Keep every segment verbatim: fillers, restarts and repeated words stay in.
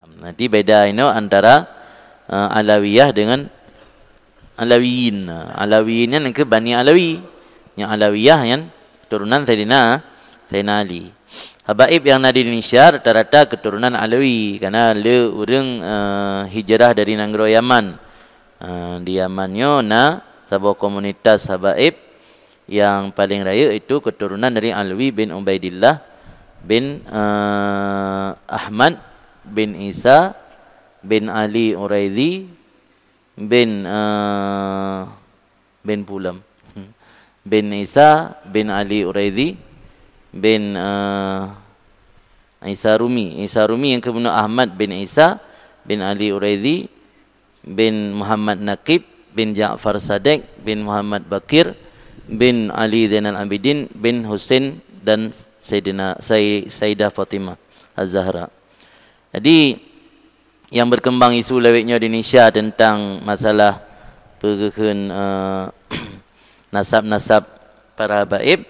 Nanti beda inoe antara, eh, Alawiyah dengan Alawiyin. Nah, Alawiyin nyan ke Bani Alawi. Nyang Alawiyah nyan keturunan Saidina, Saidina Ali. Habaib nyang na di Indonesia rata-rata keturunan Alawi, karena le ureuëng, eh, hijrah dari nanggroe Yaman. Eh, di Yaman nyoe na saboh komunitas habaib yang paling rayeuk itu keturunan dari Alwi bin Ubaidillah bin, eh, Ahmad bin Isa bin Ali Uraidhi bin, eh, bin Pulam. Bin Isa bin Ali Uraidhi bin, eh, Isa Rumi. Isa Rumi nyang keubunoe Ahmad bin Isa bin Ali Uraidhi bin Muhammad Naqib bin Ja'far Sadek bin Muhammad Bakir bin Ali Zainal Abidin bin Husain dan Saidina, Sai-, Saidah Fatimah Az-Zahra. Jadi, yang berkembang isu lawét nyoe di Indonesia tentang masalah peugeuheun, eh, nasab-nasab para habaib,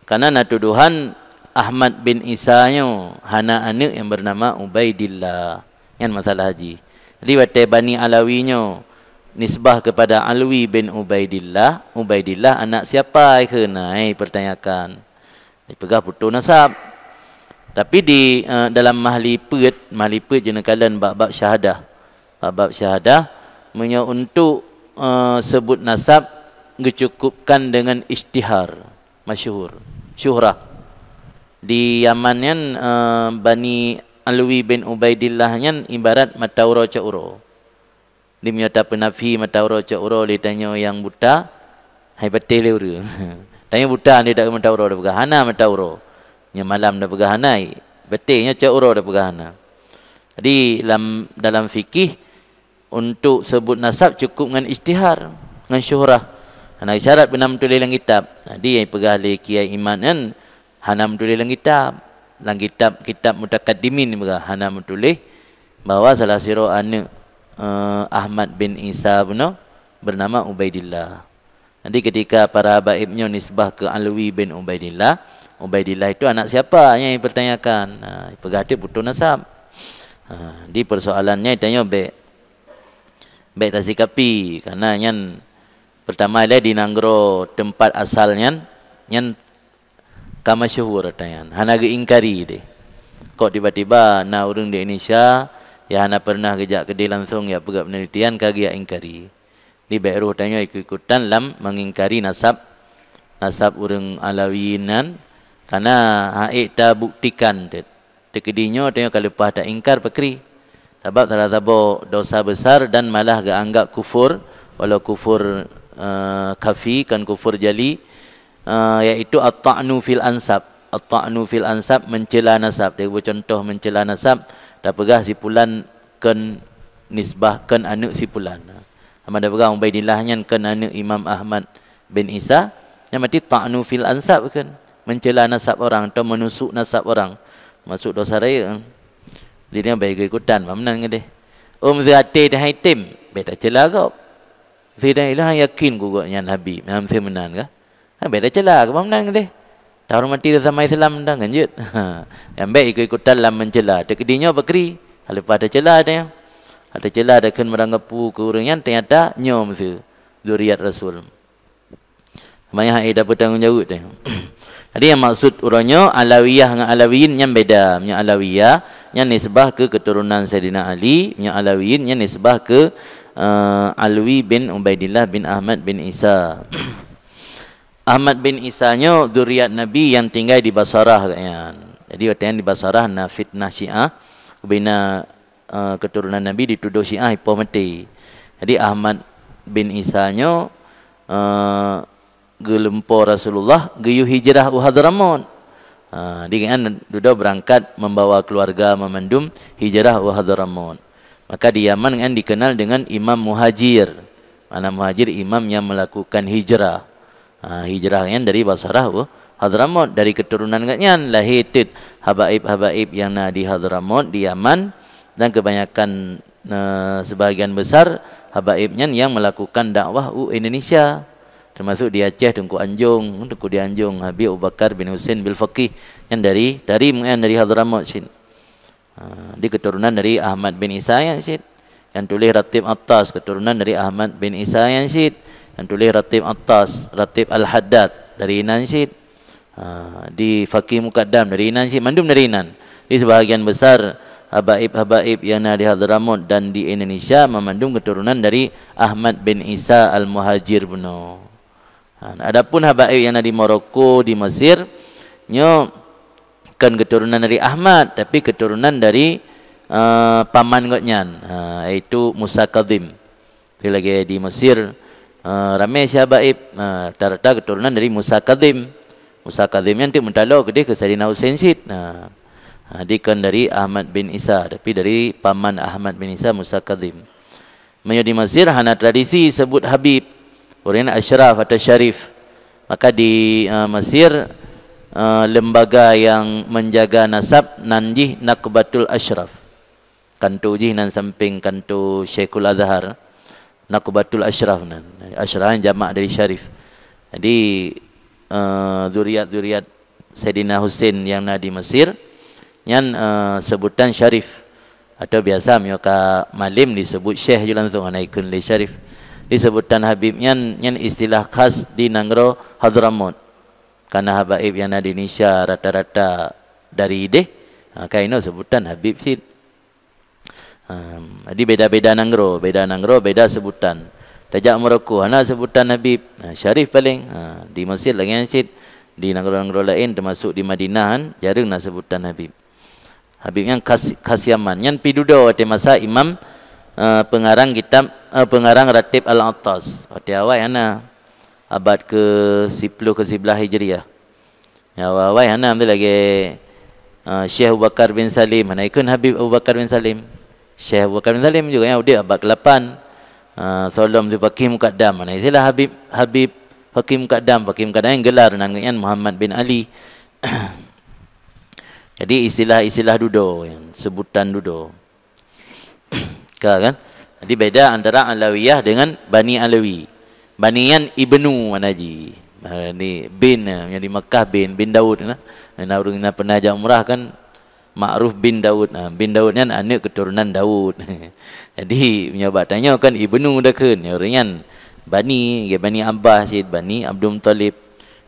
karena na tuduhan Ahmad bin Isa nyoe hana aneuk yang bernama Ubaidillah. Nyan masalah haji. Jadi, watée Bani Alawi nyoe nisbah kepada Alwi bin Ubaidillah, Ubaidillah anak siapa kheun, hai pertanyakan. Dipeugah putôh nasab. Tapi di, eh, dalam Mahli Peuet, Mahli Peuet jeuneukalen bab-bab syahadah. Bab-bab syahadah, meunyoe untuk, eh, sebut nasab geucukupkan dengan isytihar, masyhur, syuhrah. Di Yaman nyan, eh, Bani Alwi bin Ubaidillah nyan ibarat mata uroe cok uroe. Di meunyoe tapeunafi mata uroe cok uroe lé tanyoe nyang buta, hai patéh lé ureuëng. Tanyoe buta ni dak mata uroe tapeugah hana mata uroe. Nyoe malam tapeugah hana, patéh nyoe cok uroe tapeugah hana. Jadi lam, dalam fikih, untuk sebut nasab cukup ngon isytihar, ngon syuhrah. Hana isyarat beuna meutuléh lam kitab. Jadi nyang peugah lé Kiai Imad nyan hana meutuléh lam kitab. Lam kitab, kitab mutakaddimin peugah hana meutuléh bahwa salah sidroe aneuk, eh, Ahmad bin Isa bunoe bernama Ubaidillah. Jadi ketika para habaib nyoe nisbah ke Alwi bin Ubaidillah, Ubaidillah itu anak siapa nyang dipertanyakan? Ha, peugah teuk putôh nasab. Ha, di persoalannya tanyoe bék, bék tasikapi, karena nyan pertama ilée di nanggroe tempat asal nyan, nyan ka masyhur ata nyan, hana geuingkari deh. Kok tiba-tiba na ureuëng di Indonesia nyang hana pernah geujak keudeh langsung jak peugah penelitian ka geujak ingkari. Di bék roh tanyoe ikut-ikutan lam mengingkari nasab, nasab ureuëng Alawiyin nyan, karena hana ék tabuktikan teuk. Teukeudi nyoe tanyoe ka leupah taingkar pakri. Sabab salah saboh dosa besar dan malah geuanggap kufur, walau kufur, eh, khafi, kon kufur jali, eh, yaitu at-ta'nu fil ansab. At-ta'nu fil ansab, mencela nasab. Dia beucontoh mencela nasab, tapeugah si pulan kon nisbah, kon aneuk si pulan. Sama tapeugah Ubaidillah nyan kon aneuk Imam Ahmad bin Isa, nyan berarti ta'nu fil ansab kan, mencela nasab orang atau menusuk nasab orang, masuk dosa raya. Jadi nyan bék ikut-ikutan, bak meunan keudeh. Oh, meuseuti até teuh hai tem, bék tacela gob. Meuseuti teuh yakin geuh gobnyan habib, nyan meuseuti meunan kah? Ha, bék tacela gob, bak meunan keudeh. Tahormati sesama Islam dah ngan jeuet. Ha, nyang bék ikut-ikutan lam mencela. Teukeudi nyoe pakri, ka leupah tacela teuh. Ka tacela takheun meuranggapu keu ureuëng nyan, ternyata nyoe meuseuti zuriat Rasul. Maka hana ék tapeutanggong jaweueb teuh. Jadi nyang maksud uroe nyoe Alawiyah ngon Alawiyin nyan beda. Meunyoe Alawiyah nyan nisbah keu keturunan Saidina Ali, meunyoe Alawiyin nyan nisbah keu, eh, Alwi bin Ubaidillah bin Ahmad bin Isa. Ahmad bin Isa nyoe zuriat Nabi nyang tinggai di Basarah gobnyan. Jadi watée nyan di Basarah na fitnah Syiah, bubena eh, keturunan Nabi ditudoh Syiah ipoh maté. Jadi Ahmad bin Isa nyoe, eh, geulumpo Rasulullah geuyue hijrah u Hadramot. Ha, di gobnyan dudoe beurangkat membawa keluarga meumandum hijrah u Hadramot. Maka di Yaman gobnyan dikenal dengan Imam Muhajir. Makna Muhajir, imam yang melakukan hijrah. Ha, hijrah nyan dari Basarah u Hadramot, dari keturunan gobnyan lahé teuk habaib-habaib nyang na di Hadramot, di Yaman, dan kebanyakan, eh, sebahagian besar habaib nyan nyang melakukan dakwah u Indonesia. Termasuk di Aceh, Teungku Anjong, Teungku di Anjong, Habib Abu Bakar bin Husain bin Faqih, nyan dari Tarim, nyan dari Hadramot cit. Ha, di keturunan dari Ahmad bin Isa nyan cit. Nyang tuléh Ratib Attas, keturunan dari Ahmad bin Isa nyan cit. Nyang tuléh Ratib Attas, Ratib Al-Haddad, dari inan cit. Ha, di Faqih Muqaddam, dari inan cit, mandum dari inan. Di sebahagian besar habaib-habaib yang na di Hadramaut dan di Indonesia, mandum keturunan dari Ahmad bin Isa Al-Muhajir bunoe. Ha, adapun habaib yang na di Maroko, di Mesir, nyoe kon keturunan dari Ahmad, tapi keturunan dari, eh, paman gobnyan, ha, yaitu Musa Kadhim. Tapi lagèe di Mesir, eh, ramé si habaib, eh, rata-rata keturunan dari Musa Kadhim. Musa Kadhim nyan teuk meutalô keudéh keu Saidina Husain cit. Ha. Ha, di kon dari Ahmad bin Isa, tapi dari paman Ahmad bin Isa, Musa Kadhim. Meunyoe di Mesir hana tradisi sebut Habib, ureueng nyan Asyraf atau Syarif. Maka di, eh, Mesir, eh, lembaga yang menjaga nasab nan jih Naqbatul Asyraf. Kanto jih nan sampéng kanto Syaikhul Azhar, Naqbatul Asyraf nan. Asyraf jamak dari Syarif. Jadi, eh, zuriat-zuriat Saidina Husain nyang na di Mesir, nyan, eh, sebutan Syarif. Atau biasa meunyoe ka malém disebut Syekh ju langsung, hana ikheun lé Syarif. Di sebutan Habib nyan, nyan istilah khas di nanggroe Hadramaut. Karena habaib nyang na di Indonesia rata-rata dari idéh, ha, ka inoe sebutan Habib cit. Ha, jadi beda-beda nanggroe, beda nanggroe, beda sebutan. Tajak Maroko, hana sebutan Habib, ha, Syarif paléng. Ha, di Mesir lagèe nyan cit, di nanggroe-nanggroe laén, teumasuk di Madinah, kan, jareueng na sebutan Habib. Habib nyan khas, khas Yaman. Nyan pi dudoe watèe masa imam, eh, peungarang kitab, eh, peungarang Ratib Al-Attas. Watèe awai hana, abad ke siploh, ke siblaih Hijriah. Nyang awai-awai hana, ambil lagèe, eh, Syekh Abu Bakar bin Salim, hana ikheun Habib Abu Bakar bin Salim. Syekh Abu Bakar bin Salim juga nyang udép abad ke lapan. Eh, Solom tu Faqih Muqaddam, hana istilah Habib, Habib Faqih Muqaddam, Faqih Muqaddam nyan gelar, nan geuh nyan Muhammad bin Ali. Jadi istilah-istilah dudoe, sebutan dudoe. Ka kan? Jadi beda antara Alawiyah dengan Bani Alawi. Bani nyan ibnu makna jih. Ha, ni bin, ha, nyang di Makkah bin, bin Daud, nah. Na ureueng na pernah jak umrah kan, Ma'ruf bin Daud. Ha, bin Daud nyan aneuk keturunan Daud. Jadi, meunyoe bak tanyoe kan ibnu dakheun, ureueng nyan Bani, ya Bani Abbas cit, Bani Abdul Muttalib.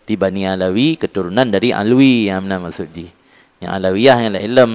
Di Bani Alawi, keturunan dari Alwi, nyang na maksud jih. Nyang Alawiyah nyang laén lom.